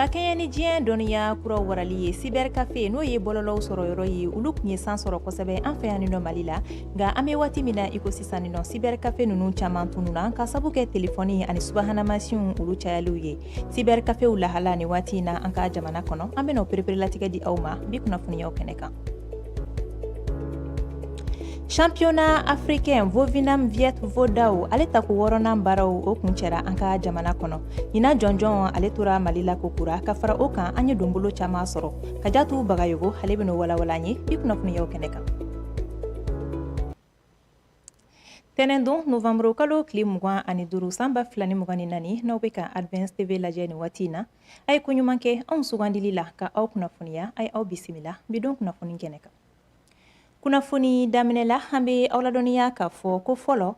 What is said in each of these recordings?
Ka kɛɲɛ ni diɲɛ dɔnniya kuraw warali ye, cybercafé, n'o ye bɔlɔlɔw sɔrɔ yɔrɔ ye, olu tun ye san sɔrɔ kosɛbɛ an fɛ yan nɔ Mali la. Nka an bɛ waati min na i ko sisan nɔ, cybercafé ninnu caman tununna ka sabu kɛ telefɔni ani subahanamasinw olu cayaliw ye. Cybercaféw lahala ni waati in na an ka jamana kɔnɔ, an bɛna o pereperelatigɛ di aw ma bi kunnafoniyaw kɛnɛ kan. Championnat africain Vovinam Viet Vo Dao, ale tako wɔɔrɔnan baaraw o kuncɛra an ka jamana kɔnɔ. Ɲinan jɔnjɔn ale tora Mali la kokura. Ka fara o kan, an ye donbolo caman sɔrɔ. Kajatu Bagayogo, ale bɛn'o walawala an ye bi kunnafoniyaw kɛnɛ kan. Tɛnɛndon, novembre kalo tile 25, san 2024, n'aw bɛ ka Advance TV lajɛ nin waati in na, a ye ko ɲuman kɛ anw sugandili la ka aw kunnafoniya. A ye aw bisimila bi don kunnafoni kɛnɛ kan. Kunnafoni daminɛ la, an bɛ aw ladɔnniya k'a fɔ ko fɔlɔ,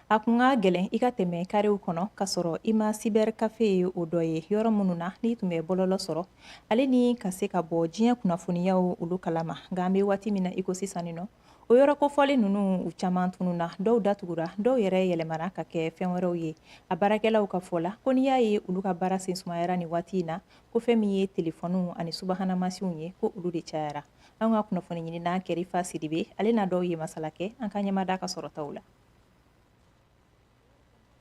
a kun ka gɛlɛn i ka tɛmɛ karew kɔnɔ ka sɔrɔ i ma cybercafé ye o dɔ ye, yɔrɔ minnu na n'i tun bɛ bɔlɔlɔ sɔrɔ ale ni ka se ka bɔ diɲɛ kunnafoniyaw olu kalama. Nka an bɛ waati min na i ko sisan nɔ, o yɔrɔ kofɔlen ninnu u caman tununna, dɔw datugura, dɔw yɛrɛ yɛlɛmana ka kɛ fɛn wɛrɛw ye. A baarakɛlaw ka fɔ la ko n'i y'a ye olu ka baara sen sumayara nin waati in na, ko fɛn min ye telefɔniw ani subahanamasinw ye, ko olu de cayara. An ka kunnafoni ɲinina Kɛrifa Sidibe, ale n'a dɔw ye masala kɛ. An ka ɲɛmada ka sɔrɔtaw la.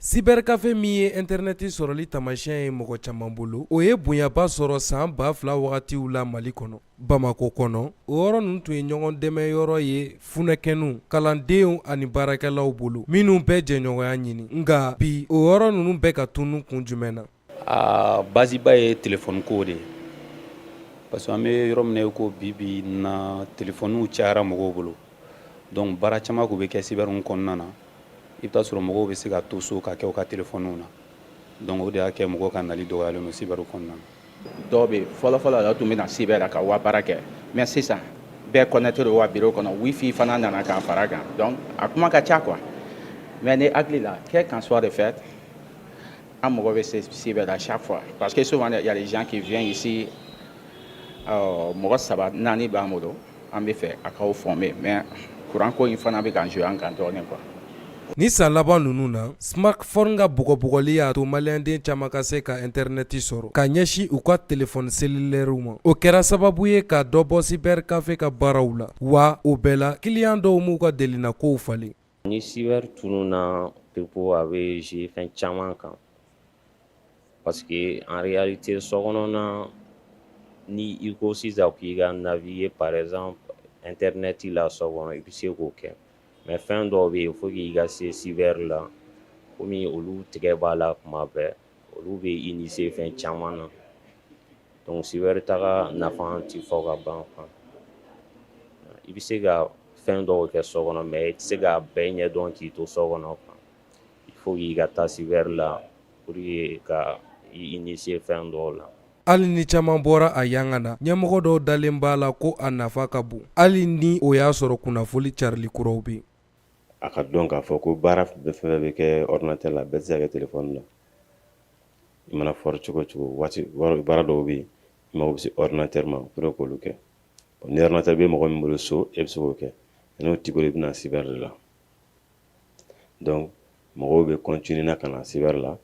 Cybercafé min ye intɛrɛnɛti sɔrɔli taamasiyɛn ye mɔgɔ caman bolo, o ye bonyaba sɔrɔ san 2000 wagatiw la Mali kɔnɔ. Bamakɔ kɔnɔ, o yɔrɔ ninnu tun ye ɲɔgɔn dɛmɛ yɔrɔ ye funɛkɛniw, kalandenw ani baarakɛlaw bolo minnu bɛ jɛɲɔgɔnya ɲini. Nka bi, o yɔrɔ ninnu bɛ ka tunun kun jumɛn na? A basiba ye telefɔni ko de ye, parce que an bɛ yɔrɔ min na ko bi bi na, telefɔniw cayara mɔgɔw bolo. Donc baara caman kun bɛ kɛ cyber kɔnɔna na. I bɛ taa sɔrɔ mɔgɔw bɛ se ka to so ka kɛ u ka telefɔniw na. Donc o de y'a kɛ mɔgɔw ka nali dɔgɔyalen don cyber kɔnɔna na. Dɔw bɛ fɔlɔfɔlɔ la tun bɛ na cyber la ka wa baara kɛ, mais sisan bɛɛ connecté don wa bureau kɔnɔ, wifi fana nana k'a fara kan. Donc a kuma ka ca quoi. Mais ne hakili la, quel qu'en soit le fait, an mago bɛ se cyber la chaque fois, parce que souvent il y a des gens qui viennent ici, mɔgɔ saba naani b'an bolo, an bɛ fɛ a k'aw former, mais courant ko in fana bɛ k'an jouer an kan dɔɔnin quoi. Ni san laban ninnu na, smartphone ka bugɔbugɔli y'a to maliyɛnden caman ka se ka intɛrɛnɛti sɔrɔ ka ɲɛsin u ka telefɔni selilɛriw ma. O kɛra sababu ye ka dɔ bɔ cybercafé ka baaraw la. Wa o bɛɛ la, kiliyan dɔw m'u ka delinakow falen. Ni cyber tununna pewu, a bɛ jouer fɛn caman kan, parce que en réalité, sokɔnɔna, ni i ko sisan k'i ka naviguer par exemple internet la so kɔnɔ, i bɛ se k'o kɛ, mais fɛn dɔw bɛ yen, faut k'i ka se cyber la, komi olu tigɛ b'a la kuma bɛɛ, olu bɛ initier fɛn caman na. Donc cyber taga nafa ti fɔ ka ban quoi. I bɛ se ka fɛn dɔw kɛ so kɔnɔ, mais i tɛ se k'a bɛɛ ɲɛdɔn k'i to so kɔnɔ quoi. Il faut k'i ka taa cyber la pour que ka i initier fɛn dɔw la. Hali ni caman bɔra a yanga na, ɲɛmɔgɔ dɔw dalen b'a la ko a nafa ka bon, hali ni o y'a sɔrɔ kunnafoni carili kuraw bɛ yen. A ka dɔn k'a fɔ ko baara fɛn fɛn bɛ kɛ ordinateur la, a bɛɛ tɛ se ka kɛ téléphone la. I mana fɔri cogo o cogo, waati baara dɔw bɛ yen, i mago bɛ se ordinateur ma pour que k'olu kɛ. Ni ordinateur bɛ mɔgɔ min bolo so, e bɛ se k'o kɛ. N'o t'i bolo, i bɛ na cyber de la. Donc mɔgɔw bɛ continuer na ka na cyber la,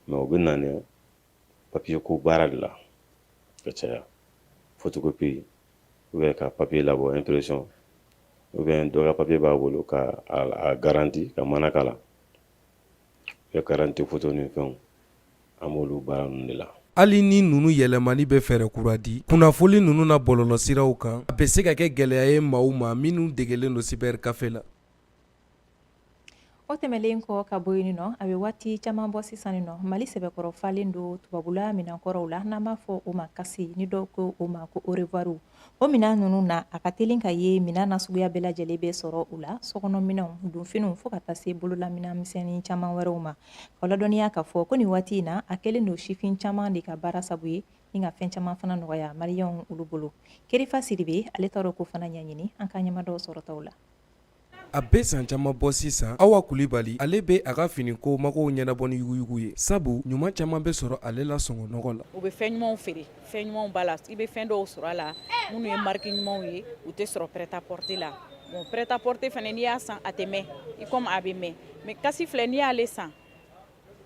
mais u bɛ na ni papier ko baara de la ka caya, photocopie ou bien ka papier labɔ, impression, ou bien dɔ ka papier b'a bolo ka a garantie ka mana k'a la, ou garantie photo ni fɛnw, an b'olu baara ninnu de la. Hali ni ninnu yɛlɛmani bɛ fɛɛrɛ kura di kunnafoni ninnu na bɔlɔlɔsiraw kan, a bɛ se ka kɛ gɛlɛya ye maaw ma minnu degelen don cybercafé la. O tɛmɛlen kɔ ka bɔ yen nɔ, a bɛ waati caman bɔ sisan nɔ, Mali sɛbɛkɔrɔ falen don tubabula minɛnkɔrɔw la, n'an b'a fɔ o ma casse, ni dɔw ko o ma ko au revoir. O minɛn ninnu na, a ka teli ka ye minɛn na suguya bɛɛ lajɛlen bɛ sɔrɔ u la, sokɔnɔminɛnw, donfiniw, fo ka taa se bololaminɛn misɛnnin caman wɛrɛw ma. Ka ladɔnniya k'a fɔ ko nin waati in na, a kɛlen don sifin caman de ka baara sabu ye ni ka fɛn caman fana nɔgɔya maliyɛnw olu bolo. Kerifa Sidibe, ale taara o ko fana ɲɛɲini. An ka ɲɛmadaw sɔrɔtaw la. A bɛ san caman bɔ sisan, Awa Kulibali, ale bɛ a ka finiko magow ɲɛnabɔ ni yuguyugu ye, sabu ɲuman caman bɛ sɔrɔ ale la sɔngɔ nɔgɔ la. U bɛ fɛn ɲumanw feere, fɛn ɲumanw b'a la. I bɛ fɛn dɔw sɔrɔ a la minnu ye marque ɲumanw ye, u tɛ sɔrɔ prêt à porter la. Bon, prêt à porter fana, n'i y'a san, a tɛ mɛn i comme a bɛ mɛn, mais casse filɛ, n'i y'ale san,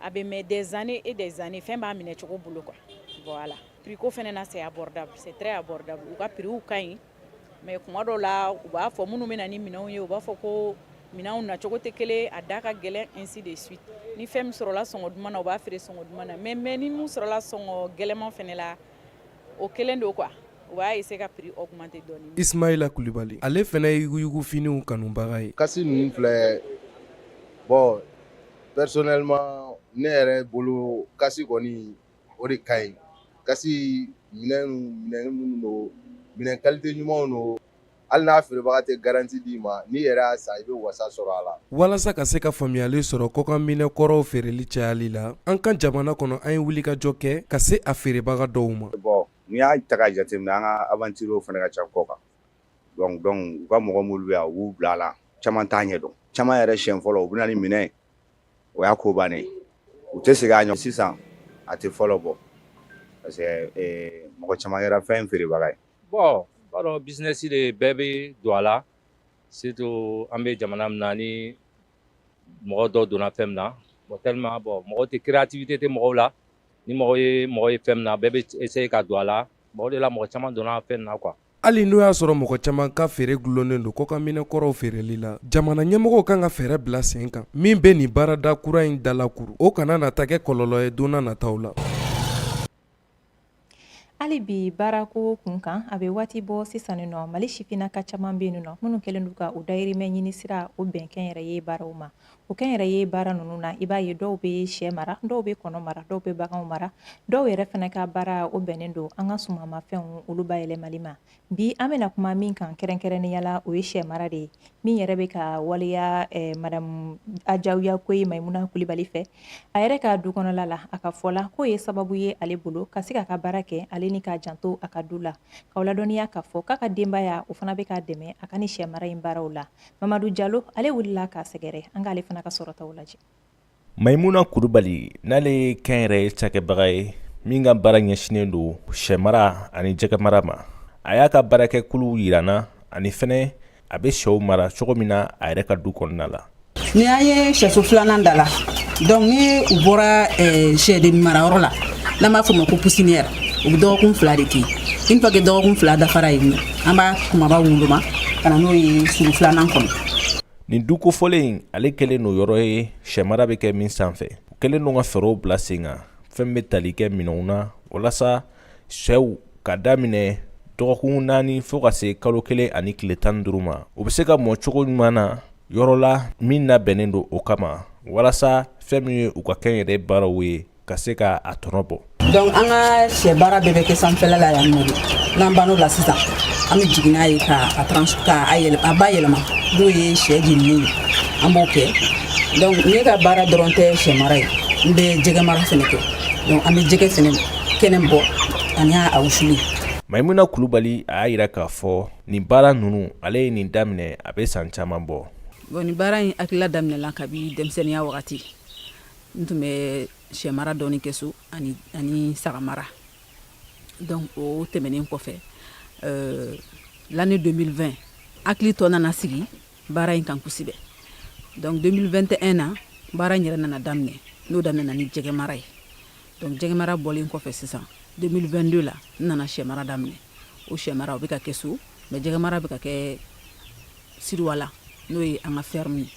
a bɛ mɛn des années et des années, fɛn b'a minɛ cogo bolo quoi, voilà. Prix ko fana na, c'est abordable, c'est très abordable. U ka prix ka ɲi, mais kuma dɔw la, u b'a fɔ, minnu bɛ na ni minɛnw ye, u b'a fɔ ko minɛnw nacogo tɛ kelen, a da ka gɛlɛn, ainsi de suite. Ni fɛn min sɔrɔla sɔngɔ duman na, u b'a feere sɔngɔ duman na, mais ni mun sɔrɔla sɔngɔ gɛlɛman fana la, o kelen don quoi, u b'a essayer ka prix augmenter dɔɔni. Ismaila Kulibali, ale fana ye yuguyugufiniw kanubaga ye. Casse ninnu filɛ, bon, personnellement, ne yɛrɛ bolo, casse kɔni, o de ka ɲi. Casse minɛn, minɛn minnu don, minɛn qualité ɲumanw don. Hali n'a feerebaga tɛ garantie d'i ma, n'i yɛrɛ y'a san, i bɛ wasa sɔrɔ a la. Walasa ka se ka faamuyali sɔrɔ kɔkanminɛ kɔrɔw feereli cayali la an ka jamana kɔnɔ, an ye wulikajɔ kɛ ka se a feerebaga dɔw ma. Bon, n'i y'a ta ka jateminɛ, an ka aventure fana ka ca kɔ kan. Donc u ka mɔgɔ minnu bɛ yan, u b'u bila a la, caman t'a ɲɛdɔn. Caman yɛrɛ, siɲɛ fɔlɔ u bɛ na ni minɛn, o y'a ko bannen ye, u tɛ segin a ɲɔ. Sisan a tɛ fɔlɔ bɔ parce que mɔgɔ caman kɛra fɛn feerebaga ye. Bon, b'a dɔn, business de bɛɛ bɛ don a la, surtout an bɛ jamana min na, ni mɔgɔ dɔ donna fɛn min na, bon, tellement, bon, mɔgɔ tɛ, créativité tɛ mɔgɔw la. Ni mɔgɔ ye fɛn min na, bɛɛ bɛ essayer ka don a la. Bon, o de la mɔgɔ caman donna fɛn na quoi. Hali n'o y'a sɔrɔ mɔgɔ caman ka feere gulonnen don kɔkanminɛ kɔrɔw feereli la, jamana ɲɛmɔgɔw kan ka fɛɛrɛ bila sen kan min bɛ nin baarada kura in dalakuru, o kana nata kɛ kɔlɔlɔ ye don nataw la. Hali bi baarako kun kan, a bɛ waati bɔ sisan nɔ, Mali sifinnaka caman bɛ yen nɔ minnu kɛlen don ka u dayirimɛ ɲini sira o bɛn kɛnyɛrɛye baaraw ma. O kɛnyɛrɛye baara ninnu na, i b'a ye dɔw bɛ sɛ mara, dɔw bɛ kɔnɔ mara, dɔw bɛ baganw mara, dɔw yɛrɛ fana ka baara o bɛnnen don an ka sumamafɛnw olu bayɛlɛmali ma. Bi an bɛna kuma min kan kɛrɛnkɛrɛnnenya la, o ye sɛ mara de ye, min yɛrɛ bɛ ka waleya madame Ajawiya Koyi Mayimuna Kulibali fɛ a yɛrɛ ka du kɔnɔla la. A ka fɔ la k'o ye sababu ye ale bolo ka se k'a ka baara kɛ, ale ni k'a janto a ka du la. K'aw ladɔnniya k'a fɔ k'a ka denbaya o fana bɛ k'a dɛmɛ a ka ni sɛ mara in baaraw la. Mamadu Jalo, ale wulila k'a sɛgɛrɛ, an k'ale fana ka sɔrɔtaw lajɛ. Mayimuna Kulubali, n'ale ye kɛnyɛrɛye cakɛbaga ye min ka baara ɲɛsinnen don sɛmara ani jɛgɛmara ma, a y'a ka baarakɛkuluw yira na, ani fɛnɛ a bɛ sɛw mara cogo min na a yɛrɛ ka du kɔnɔna la. Ni an ye sɛso filanan da la, donc ni u bɔra sɛden marayɔrɔ la, n'an b'a fɔ o ma ko poussinière, u bɛ dɔgɔkun 2 de kɛ. Une fois que dɔgɔkun 2 dafara yen nɔ, an b'a kumaba woloma ka na n'o ye sulu filanan kɔnɔ. Nin du kofɔlen in, ale kɛlen don yɔrɔ ye sɛmara bɛ kɛ min sanfɛ. U kɛlen don ka fɛɛrɛw bila sen kan, fɛn bɛ tali kɛ minɛnw na, walasa sɛw ka daminɛ dɔgɔkun 4 fo ka se kalo 1 ani tile 15 ma, u bɛ se ka mɔ cogo ɲuman na yɔrɔ la min labɛnnen don o kama, walasa fɛn min ye u ka kɛnyɛrɛ baaraw ye ka se ka a tɔnɔ bɔ. Donc an ka sɛ baara bɛɛ bɛ kɛ sanfɛla la yan nɔ de. N'an bann'o la sisan, an bɛ jigin n'a ye ka a trans ka a yɛlɛ, a bayɛlɛma, n'o ye sɛ jeninen ye, an b'o kɛ. Donc ne ka baara dɔrɔn tɛ sɛ mara ye, n bɛ jɛgɛ mara fɛnɛ kɛ. Donc an bɛ jɛgɛ fɛnɛ kɛnɛ bɔ ani a wusuli. Mayimuna Kulubali, a y'a yira k'a fɔ nin baara ninnu, ale ye nin daminɛ a bɛ san caman bɔ. Bon, nin baara in hakilila daminɛla kabi denmisɛnninya wagati. N tun bɛ sɛ mara dɔɔni kɛ so ani saga mara. Donc o tɛmɛnen kɔfɛ, l'année 2020, hakili tɔ nana sigi baara in kan kosɛbɛ. Donc 2021 na, baara in yɛrɛ nana daminɛ, n'o daminɛna ni jɛgɛ mara ye. Donc jɛgɛ mara bɔlen kɔfɛ sisan, 2022 la, n nana sɛ mara daminɛ. O sɛ mara, o bɛ ka kɛ so, mais jɛgɛ mara bɛ ka kɛ Siriwa la, n'o ye an ka ferme ye,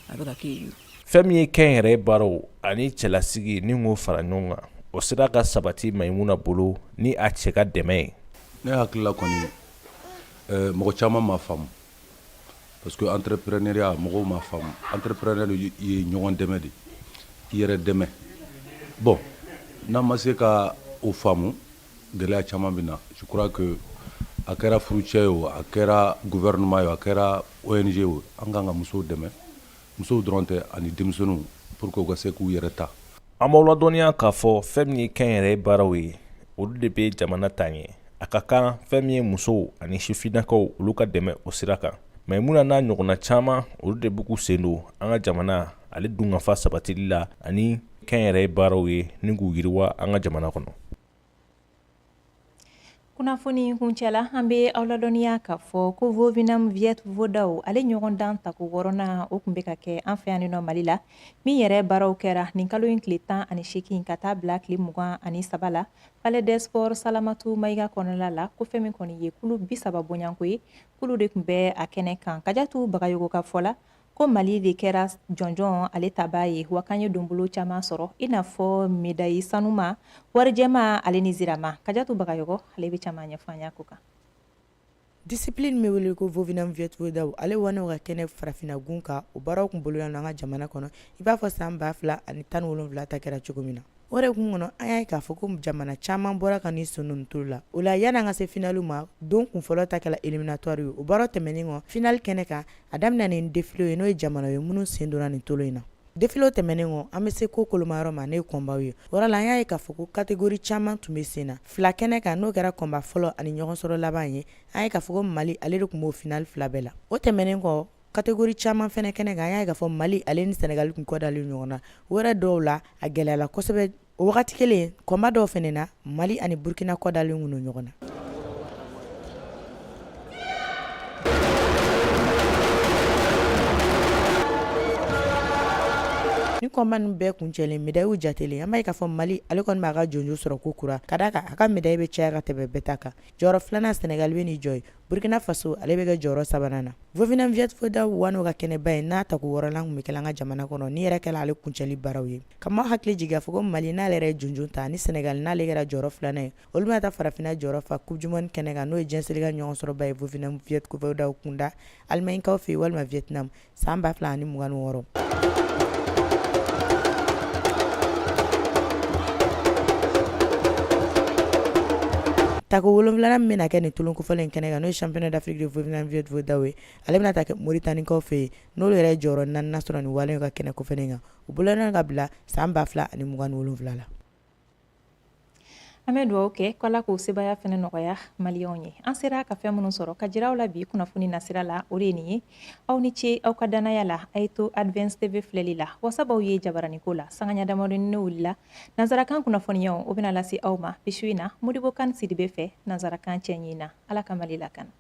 a bɛ ka kɛ yen. Fɛn min ye kɛnyɛrɛ baaraw ani cɛlasigi ni k'o fara ɲɔgɔn kan, o sera ka sabati Mayimuna bolo ni a cɛ ka dɛmɛ ye. Ne hakilila kɔni, mɔgɔ caman ma faamu, parce que entrepreneuriat, mɔgɔw ma faamu. Entrepreneur ye ɲɔgɔn dɛmɛ de, i yɛrɛ dɛmɛ. Bon, n'an ma se ka o faamu, gɛlɛya caman bɛ na. Je crois que a kɛra furucɛ ye o, a kɛra gouvernement ye o, a kɛra ONG o, an kan ka musow dɛmɛ, musow dɔrɔn tɛ, ani denmisɛnninw, pour que u ka se k'u yɛrɛ ta. An b'aw ladɔnniya k'a fɔ fɛn min ye kɛnyɛrɛye baaraw ye, olu de bɛ jamana ta ɲɛ. A ka kan fɛn min ye musow ani sifinnakaw, olu ka dɛmɛ o sira kan. Mayimuna n'a ɲɔgɔnna caman, olu de b'u k'u sen don an ka jamana ale dunkafa sabatili la ani kɛnyɛrɛye baaraw ye ni k'u yiriwa an ka jamana kɔnɔ. Kunnafoni kuncɛ la, an bɛ aw ladɔnniya k'a fɔ ko Vovinam Viet Vo Dao ale ɲɔgɔndan tako wɔɔrɔnan o tun bɛ ka kɛ an fɛ yan nɔ Mali la, min yɛrɛ baaraw kɛra nin kalo in tile 18 ka taa bila tile 23 la Palais des Sports Salamatu Mayiga kɔnɔla la, ko fɛn min kɔni ye kulu 30 bɔɲɔgɔnko ye, kulu de tun bɛ a kɛnɛ kan. Kajatu Bagayogo ka fɔ la, ko Mali de kɛra jɔnjɔn ale tabaa ye, wa k'an ye donbolo caman sɔrɔ i n'a fɔ medayi sanuma, warijɛma ale ni zirama. Kajatu Bagayogo ale bɛ caman ɲɛfɔ an y'a ko kan. Discipline min bɛ wele ko Vovinam Viet Vo Dao ale walew ka kɛnɛ farafinna gun kan, o baaraw tun bolodalen an ka jamana kɔnɔ i b'a fɔ san 2017 ta kɛra cogo min na. O de kun kɔnɔ an y'a ye k'a fɔ ko jamana caman bɔra ka n'i sen don nin tolon la. O la yanni an ka se finale ma, don kun fɔlɔ ta kɛra éliminatoire ye. O baara tɛmɛnen kɔ finale kɛnɛ kan, a daminɛ ni défilé ye, n'o ye jamana ye minnu sen donna nin tolon in na. Défilé tɛmɛnen kɔ, an bɛ se ko kolomayɔrɔ ma, n'o ye combat ye. O yɔrɔ la an y'a ye k'a fɔ ko catégorie caman tun bɛ sen na. Fila kɛnɛ kan, n'o kɛra combat fɔlɔ ani ɲɔgɔn sɔrɔ laban ye, an ye k'a fɔ ko Mali ale de tun b'o finale fila bɛɛ la. O tɛmɛnen kɔ, catégorie caman fɛnɛ kɛnɛ kan, an y'a ye k'a fɔ Mali ale ni Senegali tun kɔ dalen ɲɔgɔn na. O yɛrɛ dɔw la, a gɛlɛyala kosɛbɛ. O wagati kelen, combat dɔw fɛnɛ na, Mali ani Burkina kɔ dalen tun don ɲɔgɔn na. Ni combat ninnu bɛɛ kuncɛlen, médailles jatelen, an b'a ye k'a fɔ Mali ale kɔni b'a ka jɔnjɔn sɔrɔ ko kura, ka d'a kan a ka médaille bɛ caya ka tɛmɛ bɛɛ ta kan. Jɔyɔrɔ filanan, Senegali bɛ n'i jɔ yen. Burkina Faso ale bɛ kɛ jɔyɔrɔ sabanan na. Vovinam Viet Vo Dao wano ka kɛnɛba in n'a tako wɔɔrɔnan tun bɛ kɛ an ka jamana kɔnɔ, nin yɛrɛ kɛla ale kuncɛli baaraw ye. Ka maaw hakili jigin k'a fɔ ko Mali n'ale yɛrɛ ye jɔnjɔn ta ni Senegali n'ale kɛra jɔyɔrɔ filanan ye, olu bɛna taa farafinna jɔyɔrɔ fa Coupe du monde kɛnɛ kan, n'o ye diɲɛ seleke ɲɔgɔnsɔrɔba ye Vovinam Viet Vo Dao kunda Allemagne kaw fɛ yen walima Vietnam san 2026. Tako wolonwulanan min bɛna kɛ nin tolon kofɔlen in kɛnɛ kan, n'o ye championnat d'Afrique de Vovinam Viet Vo Dao ye, ale bɛna taa kɛ Mauritanie-kaw fɛ yen, n'olu yɛrɛ ye jɔyɔrɔ naaninan sɔrɔ nin wale ka kɛnɛ kofɔlen kan. U bolodalen ka bila san 2027 la. An bɛ dugawu kɛ ko Ala k'o sebaaya fana nɔgɔya maliyɛnw ye. An sera ka fɛn minnu sɔrɔ ka jira aw la bi kunnafoni nasira la, o de ye nin ye. Aw ni ce aw ka dannaya la. A ye to Advance TV filɛli la. Wasabaw ye jabaraniko la. Sangaɲa damadɔ ni ne wulila, nansarakan kunnafoniyaw o bɛna lase aw ma bi su in na Modibo Kane Sidibe fɛ nansarakan cɛɲi na. Ala ka Mali lakana.